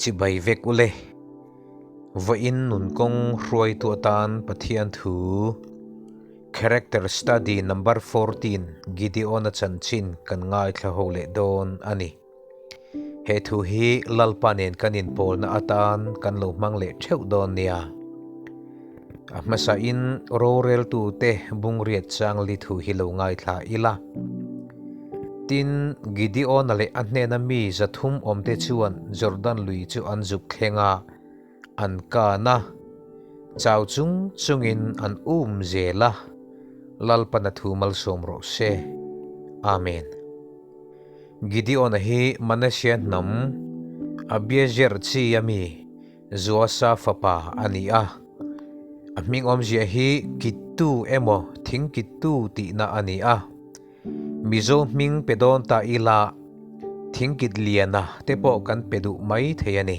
Chibai vek ule. Vawiin nunkawng hruaitu atan Pathian thu Character Study Number 14 Gideon-a chanchin kan ngaithla ho leh dawn a ni. He thu hi Lalpa nen kan inpawlna atan kan lo hmang leh theuh dawn nia. A hmasain roreltute bungriat changli thu hi lo ngaithla ila. Tin, Gideon-a leh a hnena mi 300 awmte chuan Jordan lui chu an zuk thleng a, an kan a, chau chung chungin an um zel a, Lalpana thu malsawm rawh se. Amen. Gideon-a hi Manasseh hnam Abiezer chi a mi Joasa fapa a ni a. A hming awmzia hi Kittu emaw Thing Kittu tihna a ni a. Mizo hming pe dawn ta ila Thing Kit Liana te pawh kan pe duh mai thei a ni.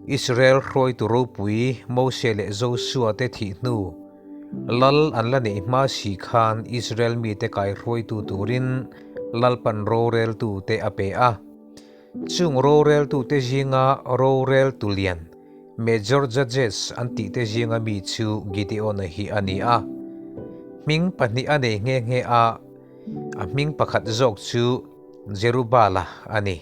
Israel hruaitu ropui Mose leh Josua te thih hnu Lal an la neih hma si khan Israel mite kaihruaitu turin Lalpan roreltute a pe a. Chung roreltute zinga roreltu lian, Major Judges an tihte zinga mi chu Gideon-a hi a ni a. Hming pahnih a nei nghe nghe a, a hming pakhat zawk chu Jerubbaala a ni.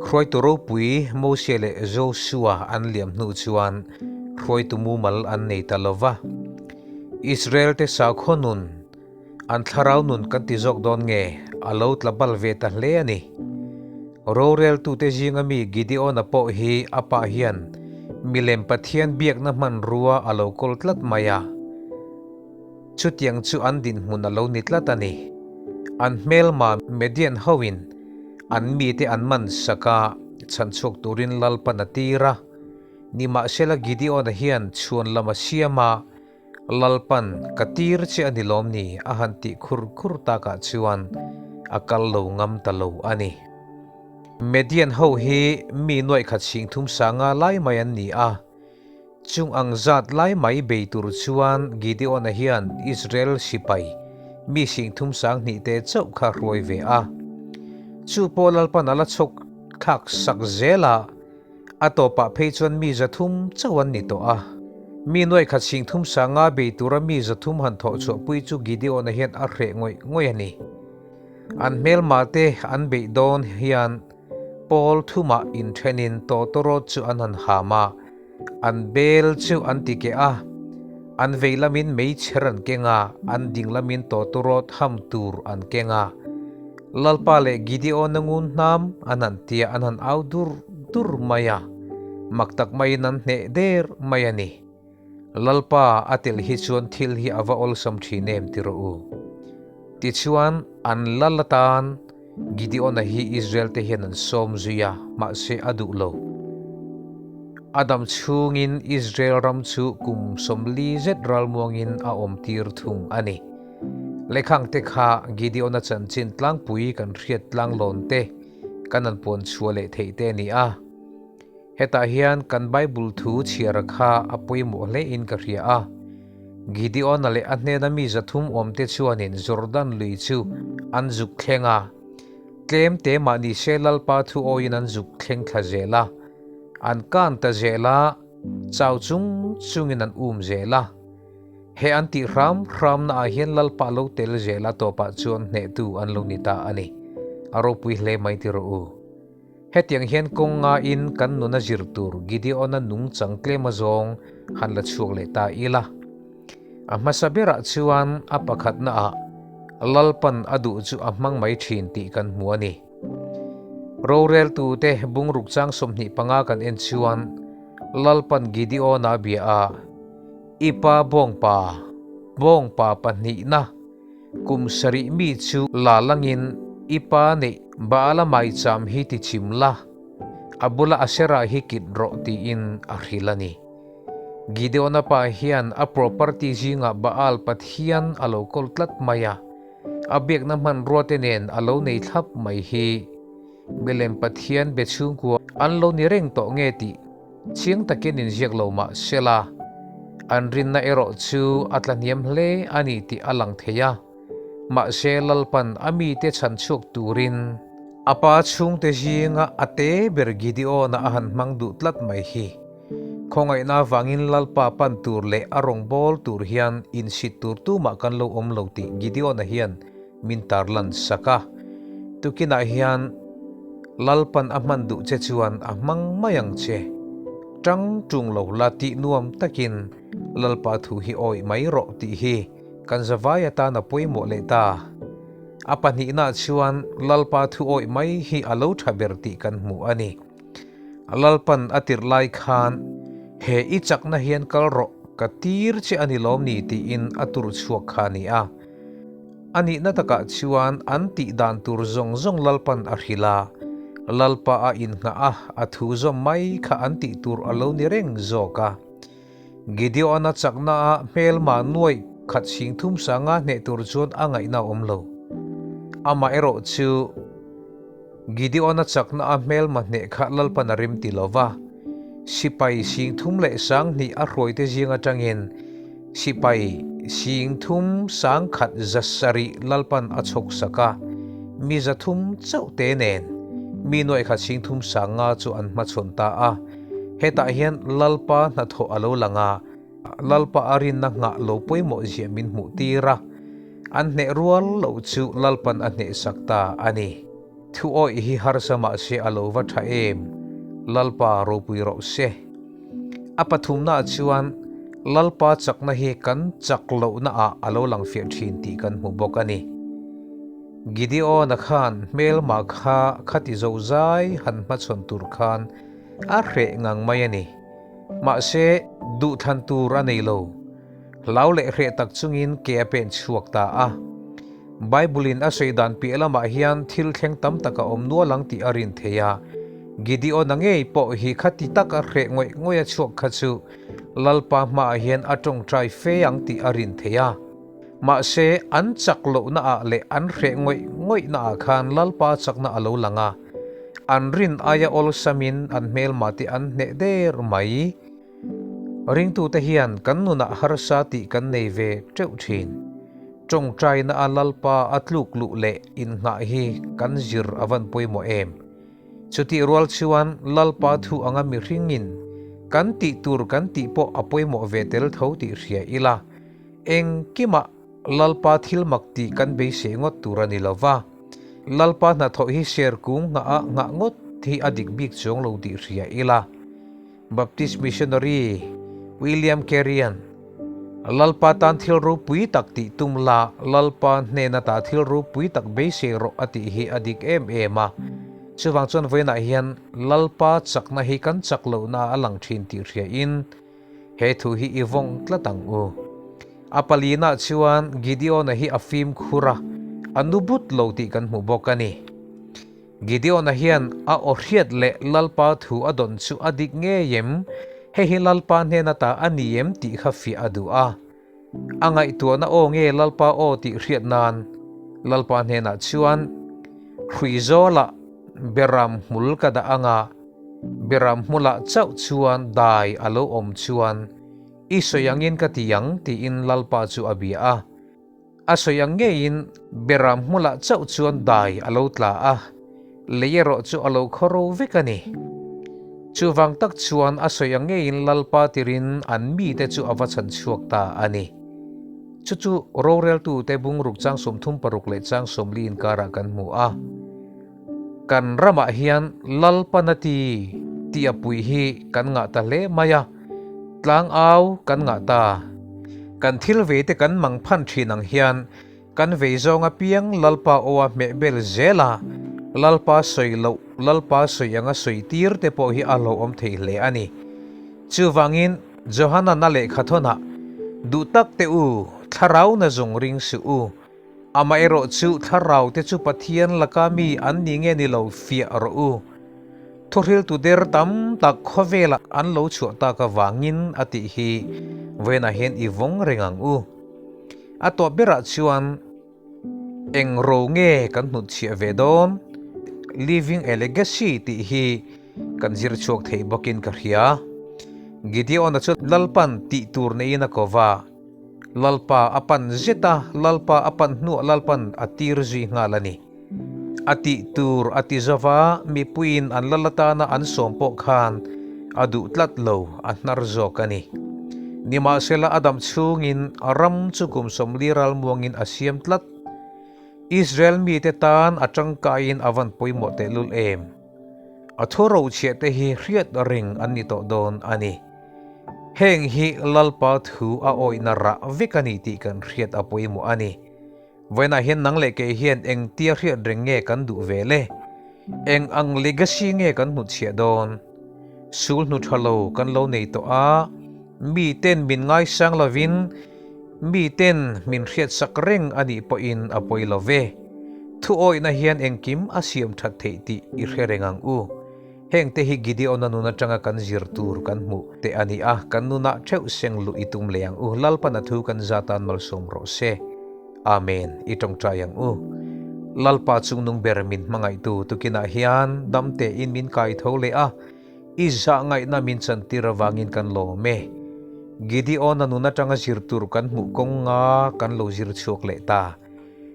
Hruaitu ropui Mose leh Josua an liam hnu chuan hruaitu mumal an nei ta lo va. Israel-te sakhaw nun, an thlarau nun kan ti zawk dawn nge, a lo tla bal ve ta hle a ni. Roreltute zinga mi Gideon-a pawh hi a pa hian milem Pathian biakna hmanrua a lo kawl tlat mai a. Chutiang chu an dinhmun a lo ni tlat a ni. An hmelma Median hoin an mite an man sak a, chhanchhuak turin Lalpan a tir a. Nimahsela Gideon-a hian chhuan lam a siam a, Lalpan ka tir che a ni lawm ni a han tih khur khur takah chuan a kal lo ngam ta lo a ni. Median ho hi mi nuaih khat 30 sanga lai mai an ni a. Chung ang zat lai mai bei tur chuan Gideon-a hian Israel sipai mi 30 sanghnih te chauh kha hruai ve a. Chu pawh Lalpan a la chhawk thlak sak zel a, a tawpah phei chuan mi 300 chauh an ni tawh a. Mi nuaih khat 30 sanga bei tura mi 300 han thawh chhuahpui chu Gideon-a hian a hreh ngawih ngawih a ni. An hmelmate an beih dawn hian Pawl thumah inthenin tawtawrawt chu an han ham a, an bel chu an ti keh a, an vei lamin meichher an keng a, an ding lamin tawtawrawt ham tur an keng a. Lalpa leh Gideon-a ngun hnam an han tia an han au dur dur mai a, mak tak maiin an hneh der mai a ni. Lalpa a telh hi chuan thil hi a va awlsam thin em ti rawh u. Tichuan, an lal atan Gideon-a hi Israel-te hian an sawm zui a, mahse a duh lo. A dam chhungin Israel ram chu kum 40 zet ralmuangin a awm tir thung a ni. Lehkhangte kha Gideon-a chanchin tlangpui kan hriat tlanglawn te kan an puan chhuah leh theih te a ni a. Hetah hian kan Bible thu chhiar kha a pawimawh hle in ka hria a. Gideon-a leh a hnena mi 300 awmte chuanin Jordan lui chu an zuk thleng a. Tlem te mahni se Lalpa thu awiin an zuk thleng thla zel a. An kan ta zel a, chau chung chungin an um zel a. He an tih hram hramna ah hian Lalpa lo tel zel a tawpah chuan hnehtu an lo ni ta a ni. A ropui hle mai ti rawh u. Hetiang hian kawng ngaiin kan nuna zir tur Gideon-a nungchang tlem azawng han la chhuak leh ta ila. A hmasa berah chuan a pakhatnaah Lalpan a duh chu a hmang mai thin tih kan hmu a ni. Roreltute bungruk chang 25 kan en chuan Lalpan Gideon-a bia a, I pa bawngpa, bawngpa pahnihna, Kum sarih mi chu la langin i pa neih Baala maicham hi ti chim la, a bula Asherah hi kit rawh tiin a hrilh a ni. Gideon-a pa hian a property zingah Baal pathian a lo kawl tlat mai a, a biakna hmanrua te nen a lo nei thlap mai hi milem pathian be chhungkua an lo ni reng tawh nge tih Chiang takin inziak lo mah sela, an rinna erawh chu a tlahniam hle a ni tih a lang thei a. Mahse, Lalpan a mite chhan chhuak turin A pa chhungte zinga a te ber Gideon-a a han hmang duh tlat mai hi. Khawngaihna avangin Lalpa pan tur leh a rawngbâwl tur hian insit tur tumah kan lo awm lo tih Gideon-a hian min tarlan sak a. Tukinah hian Lalpan a hman duh che chuan a hmang mai ang che. Ṭang ṭung lo la tih nuam takin Lalpa thu hi awih mai rawh tih hi kan zavai atan a pawimawh leh ta. A pahnihnaah chuan Lalpa thu awih mai hi a lo ṭha ber tih kan hmu a ni. Lalpan a tirh lai khan, He i chakna hian kal rawh, ka tir che a ni lawm ni tiin a tur chhuak kha a ni a. A nihna takah chuan an tih dan tur zawng zawng Lalpan a hrilh a, Lalpa a innghah a, a thu zawm mai kha an tih tur a lo ni reng zawk a. Gideon-a chaknaah hmelma nuaih khat singthum sanga hneh tur chuan a ngaihna a awm lo. Amaherawh chu Gideon-a chakna a hmelma hneh kha Lalpan a rim ti lo va, sipai singthum leh sanghnih a hruaite zing atangin sipai singthum sangkhat zasarih Lalpan a chhawk sak a, mi zathum chauh te nen mi nuaih khat singthum sanga chu an hmachhawn ta a. Hetah hian Lalpa hnathawh a lo lang a, Lalpa a rinna nghah lo pawimawh ziah min hmuh tir a, an hneh rual loh chu Lalpan a hnehsak ta a ni. Thu awih hi harsa mahse a lo va tha em? Lalpa ropui rawh se. A pathumnaah chuan Lalpa chakna hi kan chak lohnaah a lo lang fiah thin tih kan hmu bawk a ni. Gideon-a khan hmelma kha khati zozai han hmachhawn tur khan a hreh ngang mai a ni. Mahse, duhthlan tur a nei lo. Hlau leh hreh tak chungin ke a pen chhuak ta a. Bible-in a sawi dan piah lamah hian thil thleng tam tak a awm nual ang tih a rin thei a. Gideon-a ngei pawh hi khati taka hreh ngawih ngawih a chhuak kha chu Lalpa hmaah hian a tawngtai fe ang tih a rin thei a. Mahse, an chak lohnaah leh an hreh ngawih ngawihnaah khan Lalpa chakna a lo lang a, an rin aia awlsamin an hmelmate an hneh der mai. Ringtute hian kan nunah harsa tih kan nei ve teuh thin. Tawngtaina a Lalpa a tluk luh leh innghah hi kan zir a van pawimawh em? Chutih rual chuan Lalpa thu anga mihringin kan tih tur kan tih pawh a pawimawh ve tel tho tih hria ila. Engkimah Lalpa thil mak tih kan beisei ngawt tur a ni lo va, Lalpa hnathawh hi ser kung nghah a nghah ngawt hi a dik bik chuang lo tih hria ila. Baptist missionary William Carey-a'n, Lalpa tan thil ropui tak tih tum la, Lalpa hnena ta thil ropui tak beisei rawh a tih hi a dik em em a. Chuvang chuan vawiinah hian Lalpa chakna hi kan chak lohna a lang thin tih hriain, He thu hi i vawng tlat ang u. A palinah chuan Gideon-a hi a fimkhur a, a nu but lo tih kan hmu bawk a ni. Gideon-a hian a aw hriat leh Lalpa thu a dawn chu a dik ngei em? Hei hi Lalpa hnen ata a ni em tih kha fiah a duh a. A ngaihtuahna aw nge Lalpa aw tih hriat nan Lalpa hnenah chuan hrui zawlah beram hmul ka dah anga beram hmulah chauh chuan dai a lo awm chuan i sawi angin ka ti ang tiin Lalpa chu a bia a. A sawi ang ngeiin beram hmulah chauh chuan dai a lo tla a, lei erawh chu a lo khawro vek a ni. Chuvang tak chuan a sawi ang ngeiin Lalpa tirin an mite chu a va chhan chhuak ta a ni. Chu chu roreltute bungruk chang 36 leh chang 40 inkarah kan hmu a. Kan ramah hian Lalpana ti tih a pui hi kan ngah ta hle mai a, tlangau kan ngah ta. Kan thil veite kan mang phan thin ang hian Kan vei zawng apiang Lalpa aw a hmeh bel zel a, Lalpa sawi loh, Lalpa sawi anga sawi tir te pawh hi a hlauhawm thei hle a ni. Chuvangin, Johana na lehkha thawnah, Duh tak teh u, thlarau na zung ring suh u. Amaherawh chu thlarau te chu Pathian laka mi an ni nge ni lo fiah rawh u. Thuhriltu der tam tak khawvelah an lo chhuah tak avangin a tih hi vawiinah hian i vawng reng ang u. A tawp berah chuan eng ro nge kan hnutchhiah ve dawn? Leaving a legacy tih hi kan zir chhuak thei bawkin ka hria. Gideon-a chu Lalpan tih tur neiin a ko va, Lalpa a pan zet a, Lalpa a pan hnuah Lalpan a tir zui nghal a ni. A tih tur a ti zo va, mipuiin an lal atana an sawm pawh khan a duh tlat lo, a hnar zawk a ni. Nimahsela a dam chhungin ram chu kum 40 ralmuangin a siam tlat. Israel mite tan a tangkaiin a van pawimawh tehlul em? A thu rochhiah te hi hriat reng an ni tawh dawn a ni. Heng hi Lalpa thu a awihna rah vek a ni tih kan hriat a pawimawh a ni. Vawiinah hian nang leh kei hian engtia hriat reng nge kan duh ve le? Eng ang legacy nge kan hnutchhiah dawn? Sul hnu tha lo kan lo nei tawh a, miten min ngaisang lovin miten min hriatsak reng a nih pawhin a pawi lo ve. Thuawihna hian engkim a siam that theih tih i hre reng ang u. Hengte hi Gideon-a nun atanga kan zir tur kan hmuh te a ni a, kan nunah theuh seng luh i tum leh ang u. Lalpan a thu kan za tan malsawm rawh se. Amen. I tawngtai ang u. Lalpa chungnung ber min hmangaihtu tukinah hian dam tein min kai tho leh a, i zah ngaihna min chantir avangin kan lawm e. Gideon-a nun atanga zir tur kan hmuh kawng nga kan lo zir chhuak leh ta.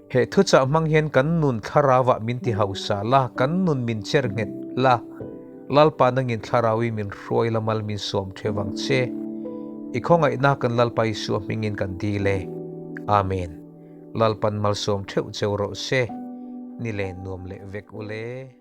He thuchah hmang hian kan nun thlarauah min ti hausa la, kan nun min cher nghet la, Lalpa nangin thlarauin min hruai la mal min sawm theuh ang che. I khawngaihna kan Lalpa Isua hmingin kan dil e. Amen. Lalpan malsawm theuh cheu rawh se. Ni len nuam leh vek ule.